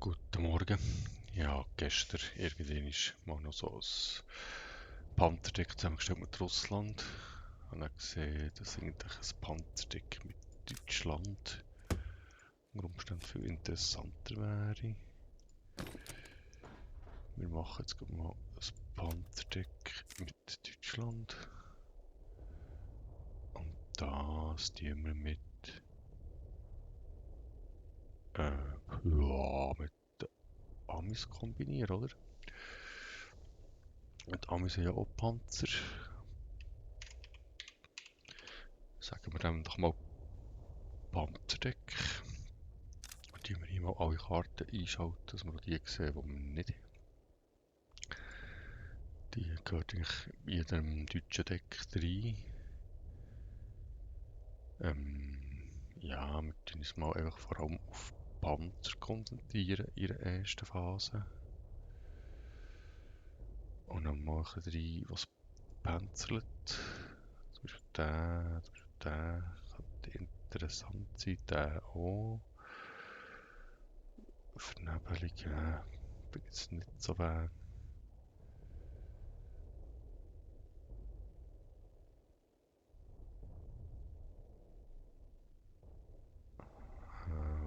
Guten Morgen. Ja, gestern irgendwann mal noch so ein Panzerdeck zusammengestellt mit Russland. Ich habe dann gesehen, dass eigentlich ein Panzerdeck mit Deutschland unter Umständen viel interessanter wäre. Wir machen jetzt gerade mal ein Panzerdeck mit Deutschland. Und das tun wir mit, ja, mit Amis kombinieren, oder? Und Amis haben ja auch Panzer. Sagen wir dem doch mal Panzerdeck. Und die wir hier mal alle Karten einschalten, dass wir auch die sehen, die wir nicht haben. Die gehört eigentlich in jedem deutschen Deck rein. Ja, wir tun uns mal einfach vor allem auf Panzer konzentrieren in der ersten Phase. Und dann machen wir rein, was panzert. Zum Beispiel der, zum Beispiel der. Könnte interessant sein, der auch. Vernebelung, bin jetzt nicht so weit.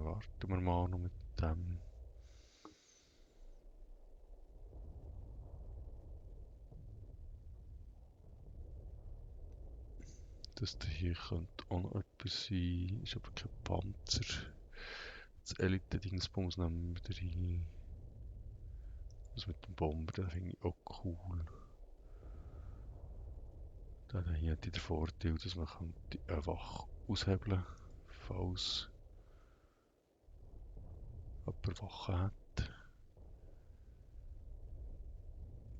Warten wir mal noch mit dem. Das hier könnte auch noch etwas sein. Ist aber kein Panzer. Das Elite-Dingsbums nehmen wir wieder rein. Das mit dem Bomber, das finde ich auch cool. Dann hier hat der Vorteil, dass man einfach aushebeln kann, falls jemand Wache hat.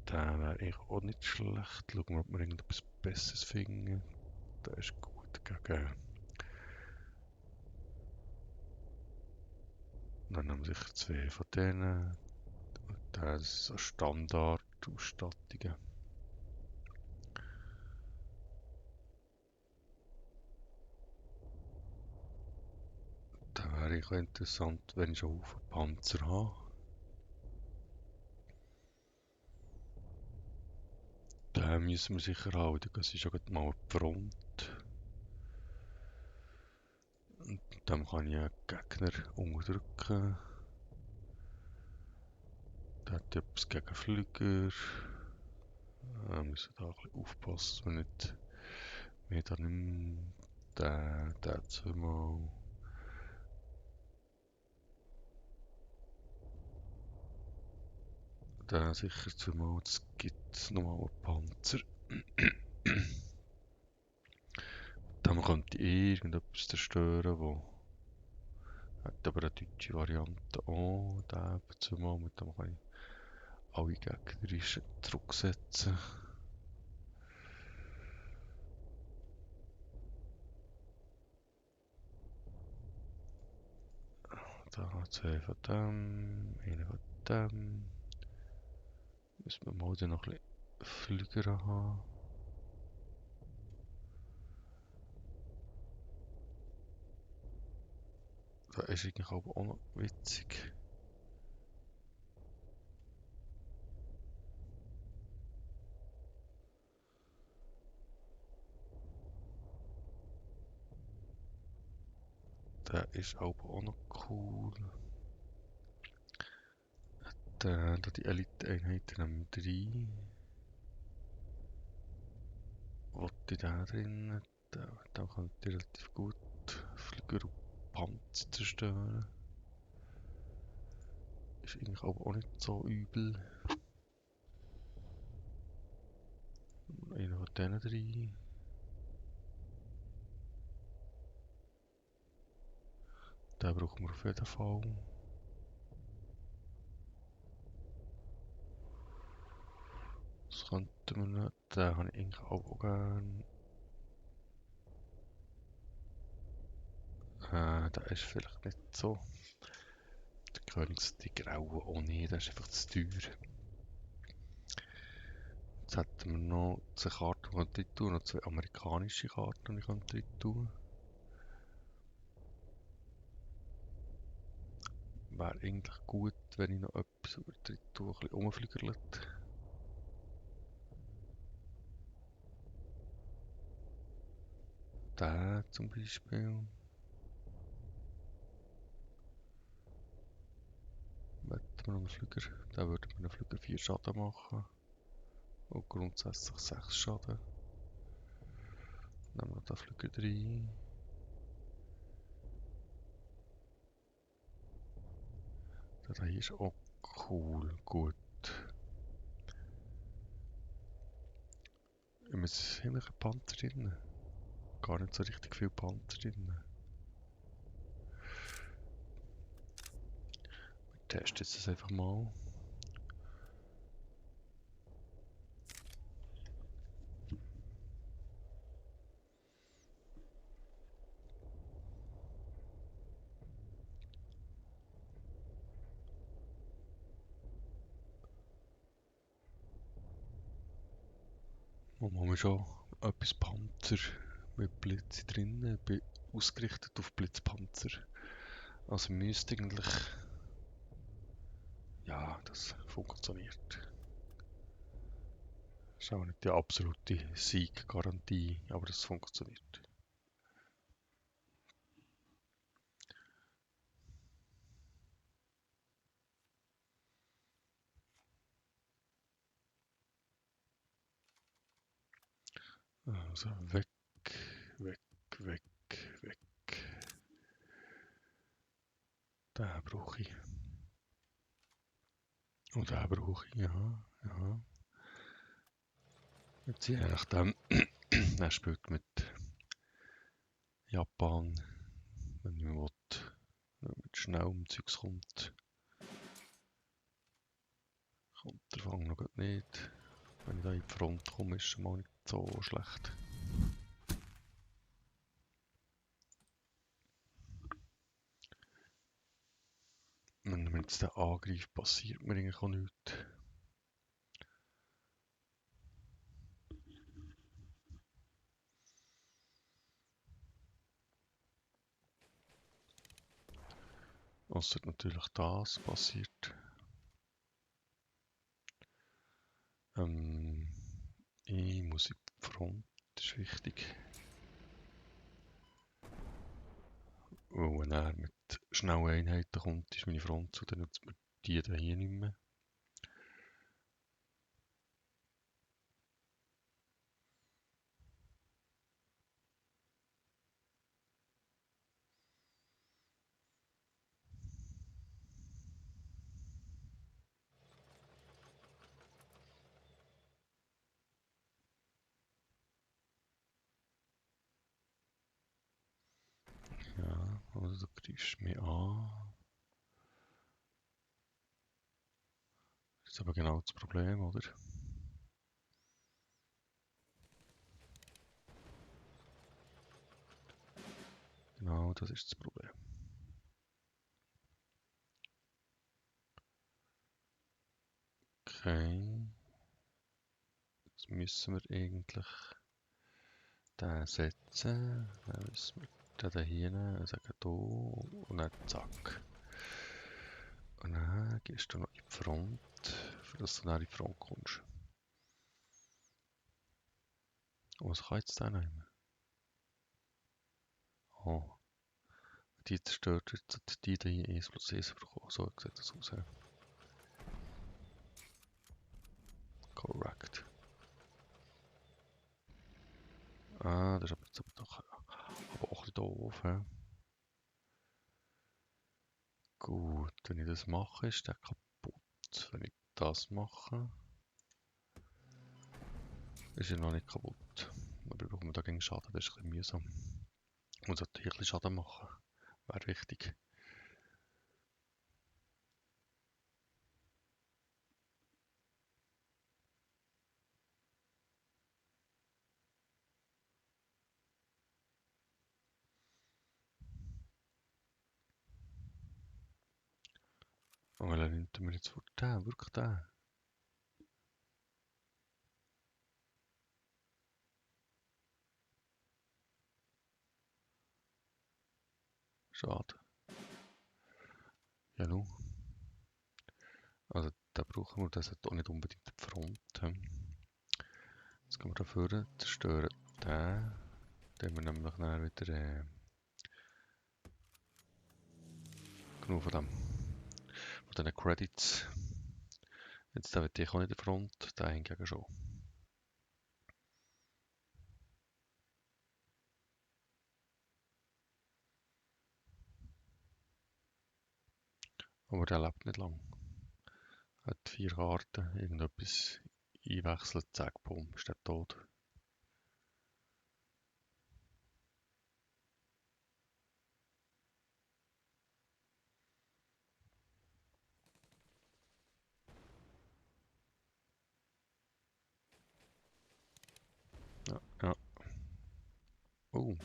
Der wäre eigentlich auch nicht schlecht. Schauen wir, ob wir irgendetwas Besseres finden. Der ist gut gegen. Dann haben wir sicher zwei von denen. Das ist so Standardausstattungen. Da wäre ich interessant, wenn ich schon einen Haufen Panzer habe. Den müssen wir sicher halten, das ist ja gerade mal die Front. Und dann kann ich einen Gegner unterdrücken. Der hat etwas gegen Flüger. Wir müssen da ein bisschen aufpassen, dass wir nicht mehr da nicht den zweimal. Den sicher zweimal, das gibt nochmal einen Panzer. Dann könnte ich irgendetwas zerstören, wo hat aber eine deutsche Variante auch. Den zweimal, mit dem kann ich alle Gegner zurücksetzen. Da zwei von dem, einen von dem. Müssen wir mal dann noch ein bisschen Flüger haben. Da ist eigentlich aber auch noch witzig. Der ist aber auch noch cool. Da die Elite-Einheiten nehmen wir rein. Was ich da drin? Da kann ich relativ gut Flüger und Panzer zerstören. Ist eigentlich aber auch nicht so übel. Einer von denen drin. Den brauchen wir auf jeden Fall. Das könnten wir nicht. Den habe ich eigentlich auch gerne. Der ist vielleicht nicht so. Der Königsdigraue auch nicht, der ist einfach zu teuer. Jetzt hätten wir noch zwei Karten, die ich drin tun, noch zwei amerikanische Karten, die ich drin tun. wäre eigentlich gut, wenn ich noch etwas über die Tour ein bisschen rumfliegert. Der zum Beispiel. Wetten wir noch einen Flüger? Der würde mit einem Flüger 4 Schaden machen. Und grundsätzlich 6 Schaden. Nehmen wir noch den Flüger rein. Der hier ist auch cool, gut. Haben wir einen Panzer drin? Gar nicht so richtig viel Panzer drin. Wir testen jetzt das einfach mal. Und haben wir schon etwas Panzer mit Blitz drin. Ich bin ausgerichtet auf Blitzpanzer. Also müsste eigentlich... Ja, das funktioniert. Das ist auch nicht die absolute Sieggarantie, aber das funktioniert. Also weg, weg, weg, weg. Den brauche ich. Und den brauche ich, ja, ja. Jetzt je nachdem, er spielt mit Japan, wenn man will, mit schnellem Zeugs kommt. Kommt der Fang noch grad nicht. Wenn ich da in die Front komme, ist schon mal nicht so schlecht. Wenn man jetzt den angreift, passiert mir eigentlich auch nichts. Ausser natürlich das passiert. Ich muss in die Front, das ist wichtig. Weil wenn er mit schnellen Einheiten kommt, ist meine Front zu, dann nutzt man die hier nicht mehr. Ja, also du greifst mich an. Das ist aber genau das Problem, oder? Genau, das ist das Problem. Okay. Jetzt müssen wir eigentlich den setzen. Dann müssen wir den hier nehmen, sagen hier und dann zack. Und dann gehst du noch in die Front, für dass du dann in die Front kommst. Und was kann jetzt der nehmen? Oh, die zerstört jetzt die hier 1+1 bekommen. So sieht das aus. Ja. Correct. Ah, das ist aber jetzt doch aber auch ein bisschen doof. He? Gut, wenn ich das mache, ist der kaputt. Wenn ich das mache, ist er noch nicht kaputt. Aber brauchen wir dagegen Schaden, das ist ein bisschen mühsam. Ich muss hier ein bisschen Schaden machen. Wäre wichtig. Und welchen nimmt er mir jetzt vor den? Wirklich den? Schade. Genau. Also da brauchen wir, das hat auch nicht unbedingt die Front. Jetzt gehen wir da vorne, zerstören den. Dann haben wir nämlich dann wieder genug von diesen Credits. Jetzt da wird ich auch nicht in der Front, da hingegen schon. Aber der lebt nicht lang. Hat 4 Karten, irgendetwas einwechselt, zack, bumm, ist der tot. Ja, ja. Oh,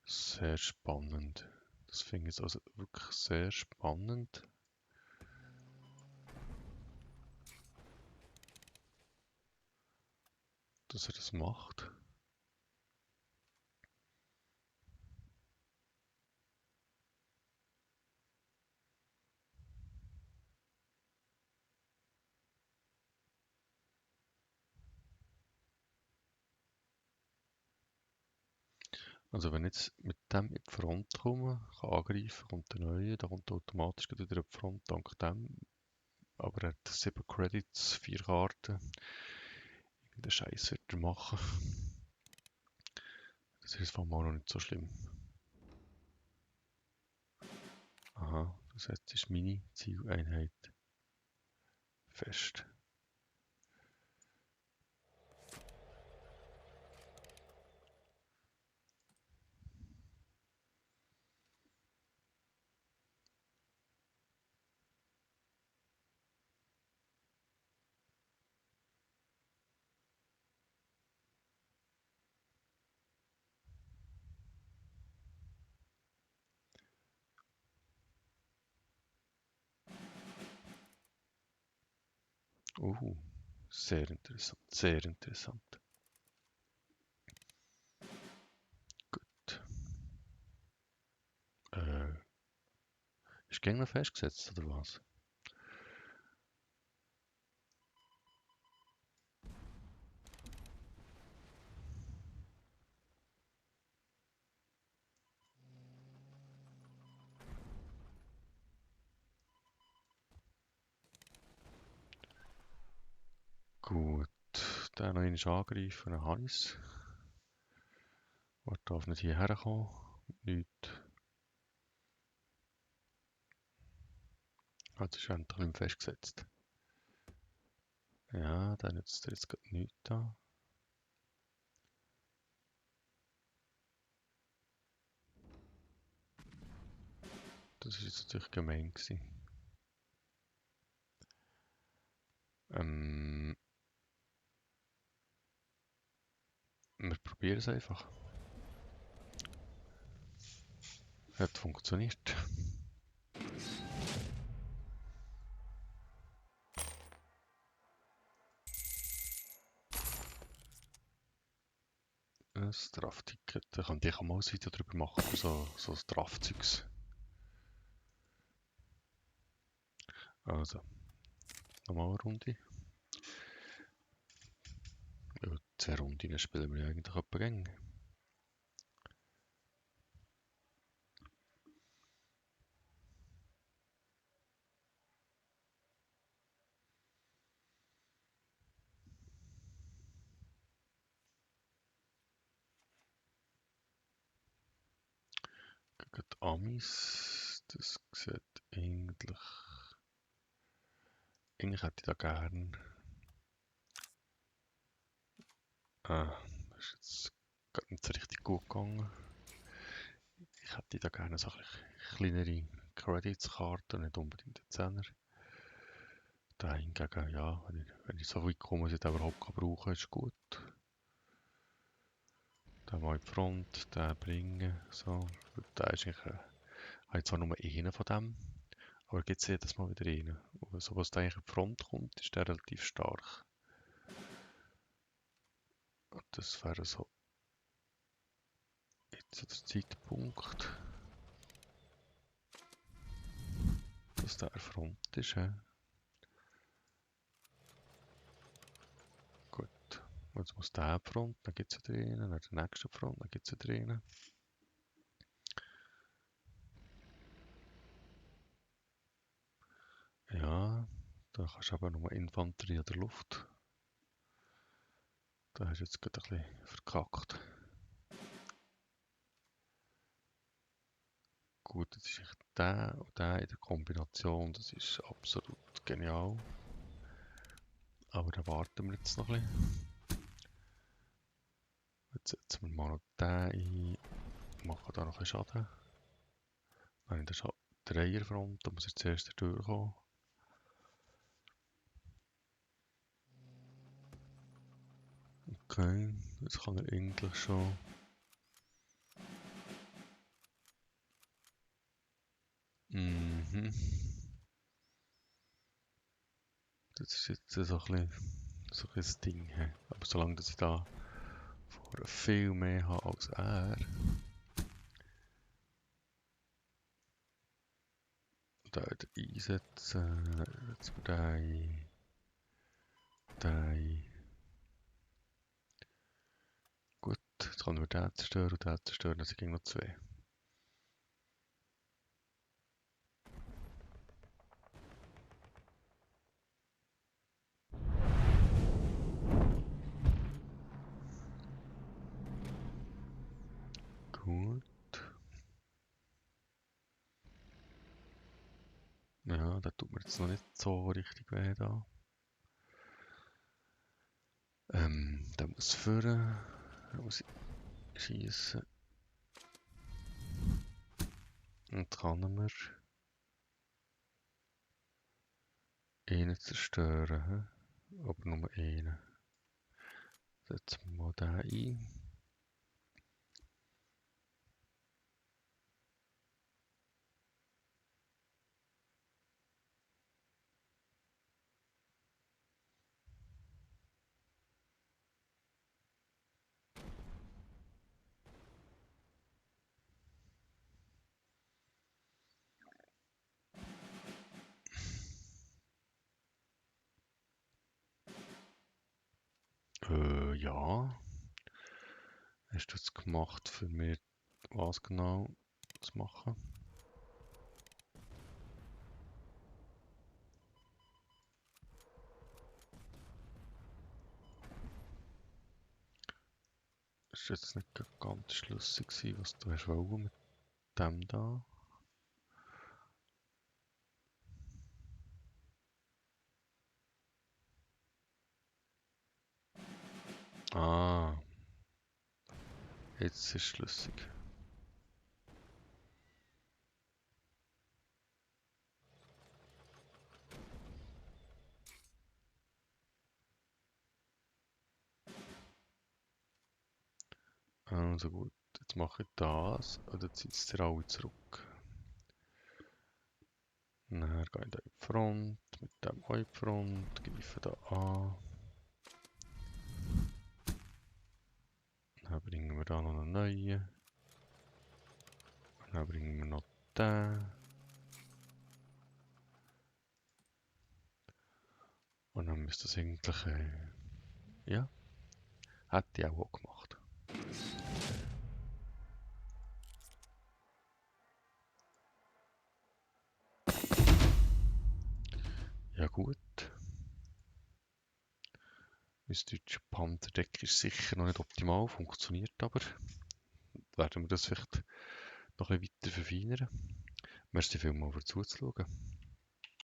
sehr spannend. Das finde ich also wirklich sehr spannend. Dass er das macht. Also wenn ich jetzt mit dem in die Front komme, kann angreifen, kommt der neue, da kommt automatisch wieder in die Front dank dem. Aber er hat 7 Credits, 4 Karten. Irgendeinen Scheiß wird er machen. Das ist vor allem auch noch nicht so schlimm. Aha, das heißt, das ist meine Zieleinheit fest. Sehr interessant, sehr interessant. Gut. Ist der Gegner festgesetzt oder was? Gut, den noch einmal angreifen, dann habe ich es. Er darf nicht hierher kommen. Nicht. Also ist er endlich nicht mehr festgesetzt. Ja, dann nützt er jetzt gerade nichts da. Das ist jetzt natürlich gemein gewesen. Wir probieren es einfach. Hat funktioniert. Ein Strafticket. Da kann ich auch mal ein Video drüber machen, für so Strafzeugs. Also, nochmal eine Runde. Ja, 2 Runden spielen wir ja eigentlich etwa gäng. Gegen die Amis, das sieht eigentlich... Eigentlich hätte ich da gern... das ist jetzt gerade nicht so richtig gut gegangen. Ich hätte da gerne so ein kleinere Credits-Karten, nicht unbedingt den 10er. Da hingegen, ja, wenn ich so weit komme, dass ich den überhaupt brauchen kann, ist gut. Den mal in die Front, den bringen, so. Da ist eigentlich, habe ich zwar nur einen von dem, aber gibt es jedes Mal wieder einen. Und sobald der eigentlich in die Front kommt, ist der relativ stark. Und das wäre so jetzt der Zeitpunkt. dass der Front ist. He? Gut. Jetzt muss der Front, dann gibt es wieder einen, dann der nächste Front, dann gibt es wieder einen. Ja, da kannst du aber nur Infanterie an der Luft. Da hast du jetzt gerade ein bisschen verkackt. Gut, das ist echt der und der in der Kombination, das ist absolut genial. Aber da warten wir jetzt noch ein bisschen. Jetzt setzen wir mal noch den ein, machen da noch einen Schaden. Dann in der Dreierfront, da muss ich zuerst durchkommen. Okay, jetzt kann er eigentlich schon. Mhm. Das ist jetzt so ein bisschen das Ding. He. Aber solange dass ich da vorne viel mehr habe als er, da wieder einsetzen, setzen wir den ein, den ein. Gut, jetzt kann wir den zerstören und den zerstören, also ging noch zwei. Gut. Ja, da tut mir jetzt noch nicht so richtig weh da. Der muss führen, da muss ich schießen. Und kann wir einen zerstören, he? Aber nur einen. Setzen wir mal den ein. Ja. Hast du das gemacht für mich, was genau zu machen? Das war jetzt nicht ganz schlüssig, was du hast wollen mit dem da. Ah, jetzt ist es schlüssig. Also gut, jetzt mache ich das und jetzt zieht es alle zurück. Dann gehe ich da in die Front, mit dem auch in die Front, greife da an. Dann bringen wir da noch einen neuen. Dann bringen wir noch den. Und dann müsste das eigentlich, ja, hätte ich auch gemacht. Ja gut. Mein deutsches Pantherdeck ist sicher noch nicht optimal, funktioniert aber. Werden wir das vielleicht noch ein bisschen weiter verfeinern. Merci vielmals für zuzuschauen.